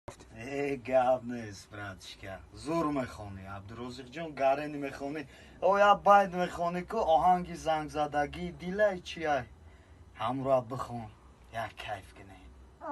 Э, гап нест, братишка. Зур мехонӣ, Абдурозиқҷон, гарени мехонӣ. Оя байд мехонӣ ку оҳанги зангзадагии дилай чиай? Ҳамроҳ бихон, як кайф кунем.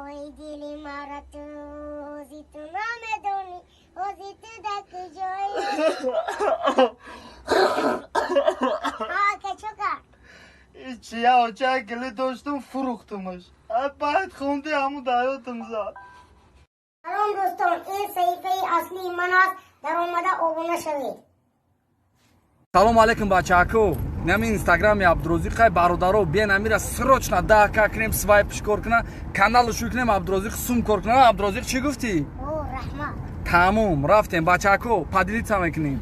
Ой, дили мара ту, ҳози ту намедонӣ, ҳози ту дар куҷоӣ? Ака, чо кард? Чия, оча кили доштум, фурӯхтумаш. Байд хонди, ҳаму даётум зад. Салом, дӯстон, ин саҳифаи аслии ман аст, даромада обуна шавед. Салому алейкум, бачаако. Нами инстаграми Абдурозиқ ай, бародаро, биен амира срочно 10К кунем, свайпш кор куна, каналу шӯй кунем, Абдурозиқ сум кор куна. Абдурозиқ, чӣ гуфтӣ? О, раҳмат. Тамом, рафтем, бачаако, поделиться мекунем.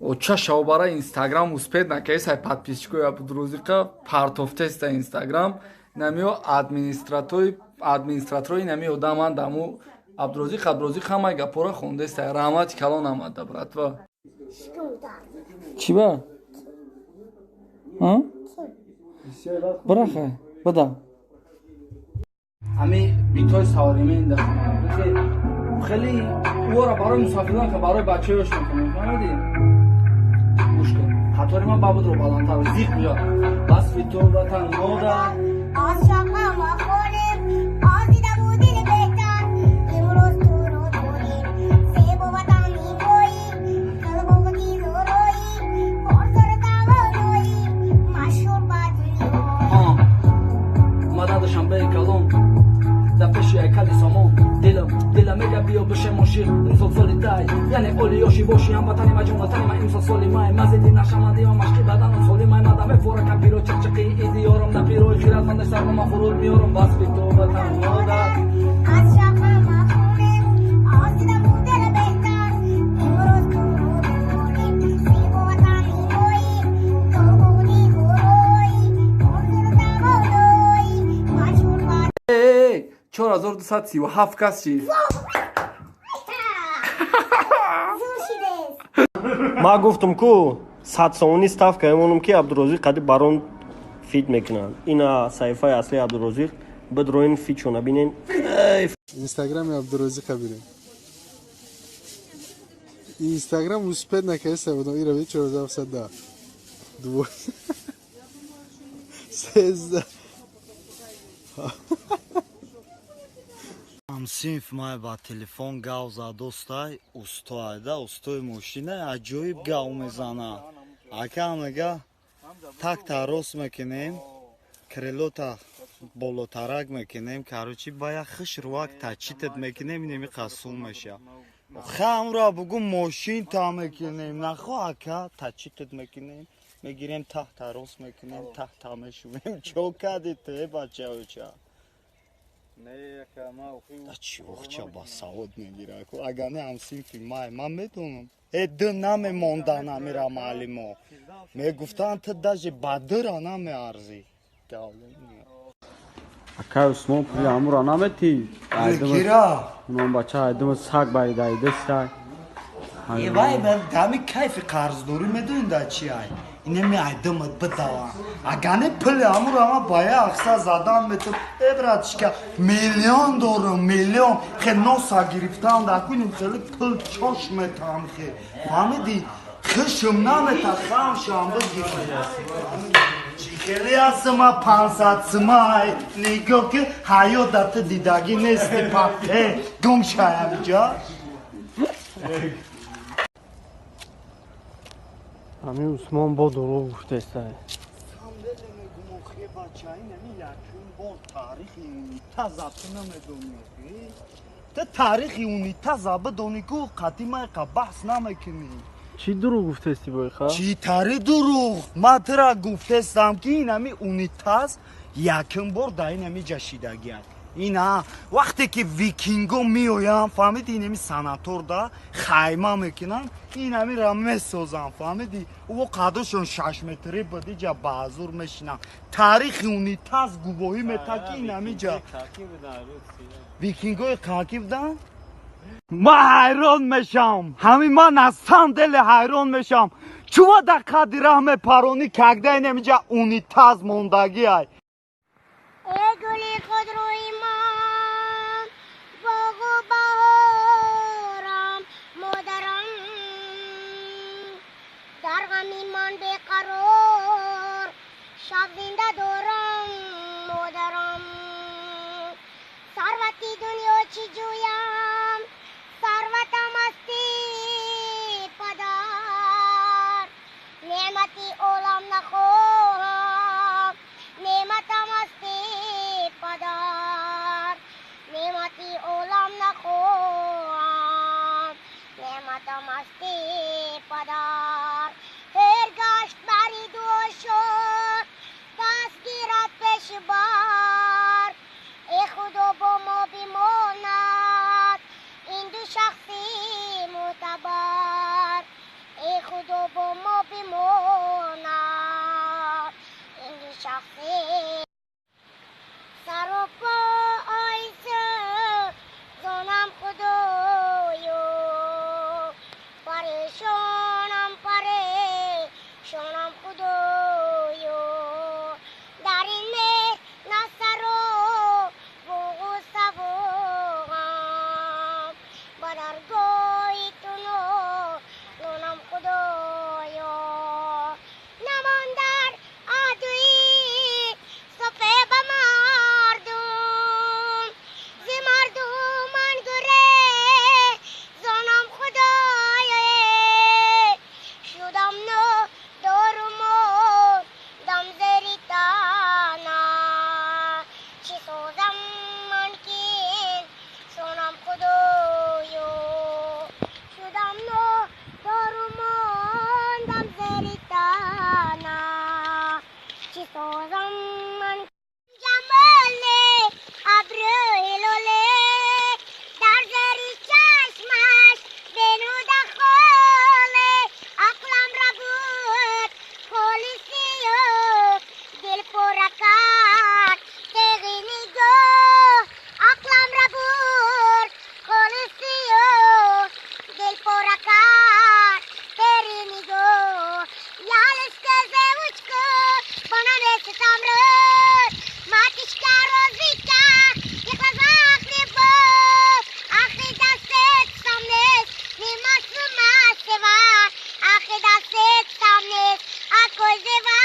Оча шавбара инстаграм успеть накарисай, подписчикои Абдурозиқа партофтеста инстаграм. Намио администраторои нами одаман даму Абдурозиқ. Абдурозиқ ҳамаи гапора хондеста. Раҳмати калон омада, братва. Чӣ ба бирахай бада ҳами битои савримен хеле ӯро барои мусофирон, барои бачаёш мекунем, фаҳмидӣ? Гӯш кун, қатори ман бабудро баландтар зиқ буҷа. Васфи ту, ватан модар. Аз шақа ма хонем, аз дида будил беҳтар, имрӯз туро дорем, зебо ватани моӣ, қалбу дилу рӯӣ, пурзур тавоноӣ, машҳур ба дунё. Омада Душанбеи калон, дар пеши ҳайкали Сомон. Дилам, дилам мега, биё бишем ошиқ. Имсол соли тай, яъне оли ёши боши, ҳамватани ма, ҷонватани ма. Имсол соли май, мазиди нашаманди ва машқи бадану солимай. Мада мефора кампиро чақчақи иди ёрам, да пирои хиратманда сарма фуруд меёрам. Васфи ту, ватан модар. Аз шақа ма хонем, аз дида будил беҳтар, имрӯз туро дорем, зебо ватани моӣ, қалбу дилу рӯӣ, пурзур тавоноӣ, машҳур ба 4237 кас чи? Зур шидест. Ман гуфтам ку 100 сомонӣ ставка мемонам, ки Абдурозиқ қади барон фит мекунанд. Ина саҳифаи аслии Абдурозиқ, бидроин, фитшона бинен. Инстаграми Абдурозиқа бинем. Инстаграм успеть накарда будам, ира би 4710, дво, 13. Ҳамсинф май ба телефон гав задостай, устоайда, устои мошина, аҷоиб гав мезана. Ака, мега, такта рост мекунем, крылота болотарак мекунем, короче, ба як хиш рувак тачитат мекунем, инеми қасум меша. Хамра бугу мошин та мекунем, нахо, ака, тачитат мекунем, мегирем, тахта рост мекунем, тахта мешувем. Чо кади ту, э, бачаоча? Чӣ охча ба савод мегира? Агар не ҳамсинфи май, ман медонам, э, д намемондан амира маълимо мегуфтанд, ту даже ба дыра намеарзӣ. Акай Усмон, пули ҳамуро наметӣ? Кира? Унон бача айдума саг баридаидестай. Вай, дами кайфи қарздорӣ медонӣ да чи ай? Инеми айдымат бидавам, агар не пули ҳамуро ма ба як ақса задан метум. Э, братишка, миллион дорум, миллион. Хе носа гирифтан да куним, хеле пул чош метам, хе фаҳмидӣ, хишм намета, хам шам бигирам. Чӣ хеле ҳастма, 500 симай нигоҳ ки, ҳаёт да ту дидагӣ нести. Па э, гум шай ҳамиҷа. Ҳамин Усмон бо дурӯғ гуфтестай. Мегумохе, бача, инами якум бор таърихи унитаза ту намедонӣ. Ту таърихи унитаза бидонӣ ку, қадимайқа баҳс намекунӣ. Чӣ дурӯғ гуфтести бойха? Чӣ тари дурӯғ? Ман тура гуфтестам, ки инами унитаз якум бор дар инами ҷа шидагиад. Ина вақте ки викинго меоянд, фаҳмиди, инами санаторда хайма мекунанд, инамира месозанд, фаҳмиди, ӯ қадошон 6 метрӣ буд, иҷа баҳзур мешинанд. Таърихи унитаз гувоҳӣ мета, ки инамиҷа викингои какӣ буданд. Ман ҳайрон мешавам, ҳамин ман аз сан дели ҳайрон мешавам, чува дар қадди раҳ мепаронӣ, когда инамиҷа унитаз мондагӣ ай. Эй гули худрӯи ман, боғу دست پدر هر گشت بری دو شد دست گیرد پیش بار ای خدا با ما بماند این دو شخصی معتبر ای خدا با ما بماند این دو شخصی سر و پا آیسه زانم خدایا پریشانم پریشانم خدایا در این مهنت سر و غصه و غم به درگاه تو نالانم خدایا نمان در عهد صفحه به مردم ز مردم من گریزانم خدایا شدم نادارم و دم زیر تنه چی سازم من که سانم خدایا شدم نادارم و دم زیر تنه چی سازم من جمال ابروی لاله در زیر چشمش بنود خاله عقلم را بود خالی سیاه دل پر کرد تیغ نگاه عقلم را برد خالی سیاه دل پر کرد تیغ نگاه ялышка девочка понадесет рот матушка розика и глазах любовь ах и дасет сам лес нема сума сева ах и дасет сам лес а козева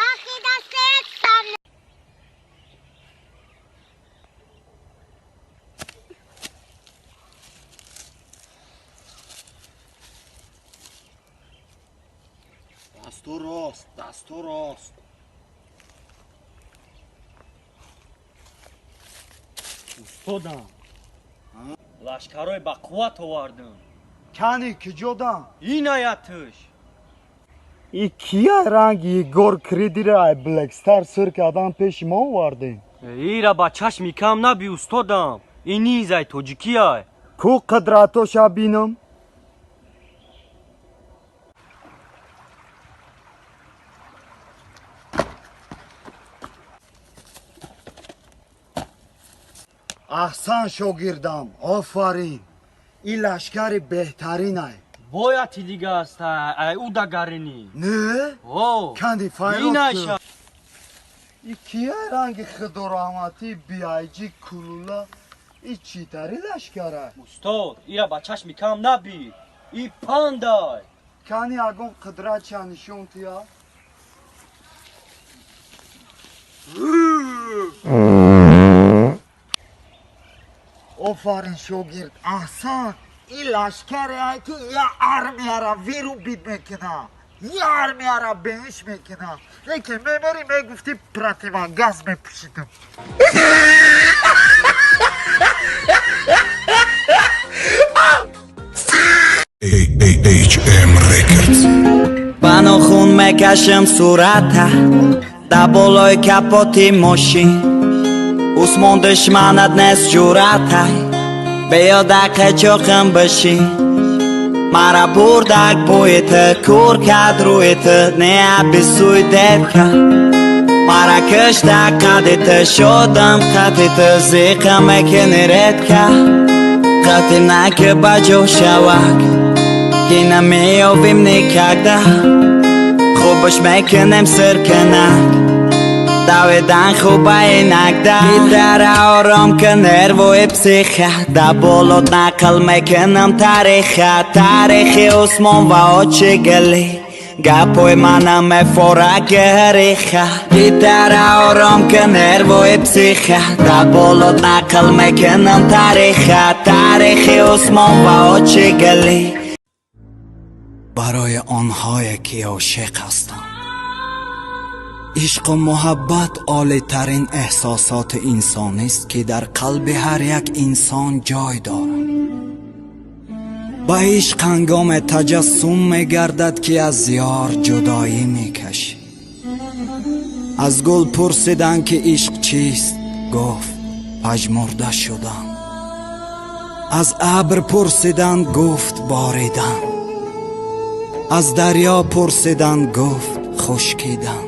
ах и дасет сам лес. Дасту рост, дасту рост. Устодам, лашкарҳои ба қувват овардам. Кани киҷодам? Инаятш. И кия ранги Егор Кридира ай Блэк Стар сир кардан пеши мо овардем? Ира ба чашми кам наби, устодам. Ин низай тоҷикиай. Ку қудратоша бинам? Аҳсан шогирдам, офарин. Ин лашкари беҳтаринай. Бояд дига аста, ай ӯ дагаринӣ. Не? О, Канди файрод инаша. И кия ранги худораҳматӣ биайҷи кулула и читари лашкара? Устод, ира ба чашми кам наби. И пандай. Кани ягон қудратша нишон тия? Офарин шогирд, аҳсан. Ин лашкаре ки я армияра вирубид мекуна, я армияра беҳиш мекуна. Лекин мемери мегуфти противогаз мепӯшидам. HM Records. Ба нохун мекашам сурата дар болои капоти мошин. Усмон душманат нест ҷуръатай, биё дар қачоқам бишин. Мара бурдак бӯи ту, кур кард рӯи ту, не абисӯй детка. Мара кишта қади ту, шодам қати ту, зиқа мекини редка. Қати наки ба ҷо шавак, ки намеёбим никогда. Хубаш мекунем сиркунак, давидан хуба инакда. Гитара ором кун нервои психа, да болот нақл мекунам тариха. Тарихи Усмон ва очи гилӣ, гапои манам мефора гириха. Гитара ором кун нервои психа, да болот нақл мекунам тариха. Тарихи Усмон ва очи гилӣ. Барои онҳое ки ошиқ ҳастанд. Ишқу муҳаббат олитарин эҳсосоти инсонист, ки дар қалби ҳар як инсон ҷой дорад. Ба ишқ ҳангоме таҷассум мегардад, ки аз ёр ҷудоӣ мекашӣ. Аз гул пурсиданд, ки ишқ чист, гуфт: пажмурда шудам. Аз абр пурсиданд, гуфт: боридан. Аз дарё пурсиданд, гуфт: хушкидан.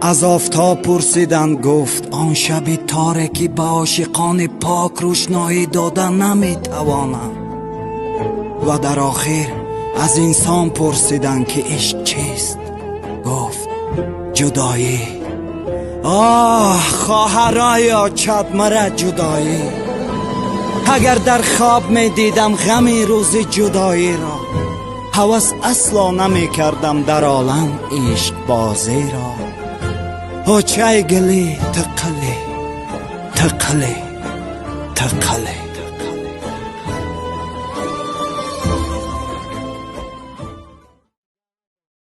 Аз офтоб пурсиданд, гуфт: он шаби торе ки ба ошиқони пок рӯшноӣ дода наметавонам. Ва дар охир аз инсон пурсиданд, ки ишқ чист, гуфт: ҷудоӣ. Оҳ, хоҳарои очат мара ҷудоӣ. Агар дар хоб медидам ғами рӯзи ҷудоиро, ҳавас асло намекардам дар олам ишқбозиро. Очай гили тиқили, тиқили, тиқили.